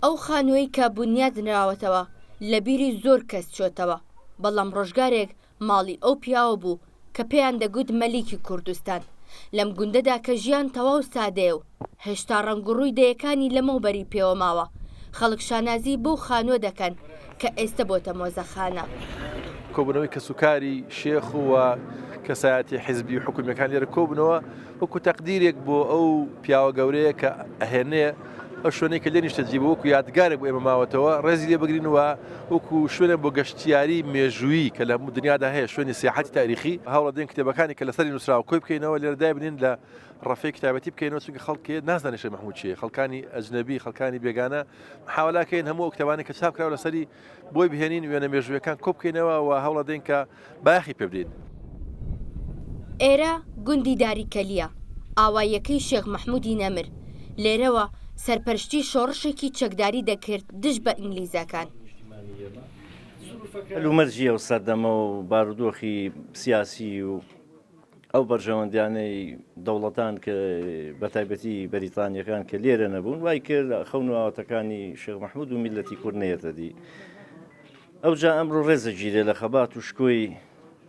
ئەو خانووەی کە بونیاد نراوەتەوە لە بیری زۆر کەس چۆتەوە، بەڵام ڕۆژگارێک ماڵی ئەو پیاوە بوو کە پێیان دەگوت مەلیکی کوردستان. لەم گوندەدا کە ژیان تەواو سادەیە و هێشتا ڕەنگ و ڕووی دەیەکانی لەمەوبەری پێوە ماوە، خەڵک شانازی بەو خانووە دەکەن کە ئێستە بۆتە مۆزەخانە. کۆبوونەوەی کەسوکاری شێخ و کەسایەتی حیزبی و حکومیەکان لێرە کۆبنەوە وەکو تەقدیرێک بۆ ئەو پیاوە گەورەیە کە ئەهێنێ ئەو شوێنەی کە لێ نیشتەجێ بوو وەکو یادگارێک بۆ ئێمە ماوەتەوە ڕێزی لێ بگرین و وەکو شوێنێک بۆ گەشتیاری مێژوویی کە لە هەموو دنیادا هەیە شوێنی سیاحەتی تاریخی هەوڵەدەین کتێبەکانی کە لەسەری نووسراوە کۆی بکەینەوە لێرە دایبنین لە ڕەفەیەکی تایبەتی بکەینەوە چونکە خەڵکێ نازانێت شێخ مەحموود کێیە خەڵکانی ئەجنەبی خەڵکانی بێگانە محاولاکەین هەموو ئەو کتێبانەی کە چاپ کراوە لەسەری بۆی بهێنین وێنە مێژوویەکان کۆ بکەینەوە و هەوڵەدەین کە بایەخی پێ بدەین. ئێرە گوندی داریکەلییە، ئاواییەکەی شێخ مەحموودی نەمر، لێرەوە سەرپەرشتی شۆڕشێکی چەکداری دەکرد دژ بە ئینگلیزەکان. هەلومەرجی ئەو سەردەمە و بارودۆخی سیاسی و ئەو بەرژەوەندیانەی دەوڵەتان کە بەتایبەتی بەریتانیەکان کە لێرە نەبوون وای کرد خەون و ئاواتەکانی شێخ مەحمود و میللەتی کورد نەیەتە دی. ئەوجا ئەمڕۆ ڕێزەگیرێ لە خەبات و شکۆی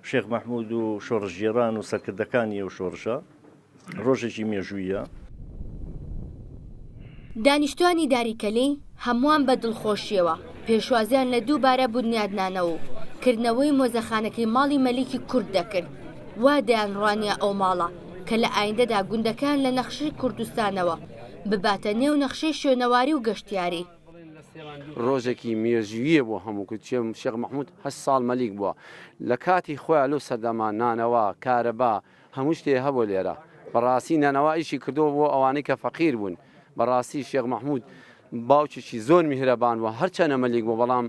شێخ مەحمود و شۆڕشگێڕان و سەرکردەکانی ئەو شۆڕشە، ڕۆژێکی مێژوویە. دانیشتوانی داریکەلی هەمووان بە دڵخۆشییەوە پێشوازیان لە دووبارە بونیادنانەوە و کردنەوەی مۆزەخانەکەی ماڵی مەلیکی کورد دەکرد، وا دەیانڕوانیە ئەو ماڵە کە لە ئایندەدا گوندەکەیان لە نەخشەی کوردستانەوە بباتە نێو نەخشەی شوێنەواری و گەشتیاری. ڕۆژێکی مێژووییە بۆ هەموو کورد، شێخ مەحمود هەشت ساڵ مەلیک بووە، لە کاتی خۆیا لەو سەردەمە نانەوا، کارەبا، هەموو شتێ هەبوو لێرە، بەڕاستی نانەوا ئیشی کردووە بۆ ئەوانەی کە فەقیر بوون، بەڕاستی شێخ مەحمود باوکێکی زۆر میهرەبان بووە، هەرچەنە مەلیک بووە بەڵام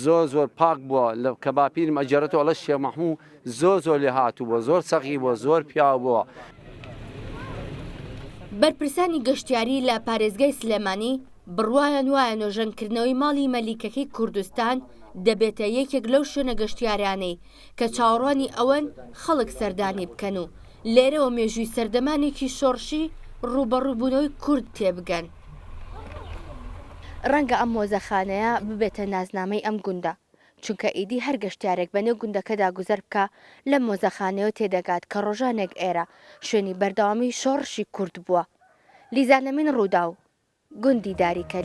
زۆر زۆر پاک بووە، کە باپیرم ئەگێڕێتەوە ئەڵێ شێخ مەحموو زۆر زۆر لێهاتوو بووە، زۆر سەخی بووە، زۆر پیاو بووە. بەرپرسانی گەشتیاری لە پارێزگای سلێمانی بڕوایان وایە نۆژەنکردنەوەی ماڵی مەلیکەکەی کوردستان دەبێتە یەکێک لەو شوێنە گەشتیاریانەی کە چاوەڕوانی ئەوەن خەڵک سەردانی بکەن و لێرەوە مێژووی سەردەمانێکی شۆڕشی ڕووبەڕووبوونەوەی کورد تێبگەن. ڕەنگە ئەم مۆزەخانەیە ببێتە نازنامەی ئەم گوندە، چونکە ئیدی هەر گەشتیارێک بەنێو گوندەکەدا گوزەر بکا لەم مۆزەخانەیەوە تێدەگات کە ڕۆژانێک ئێرە شوێنی بەردەوامی شۆڕشی کورد بووە. لیزا نەمین ڕووداو، گوندی داریکەلی.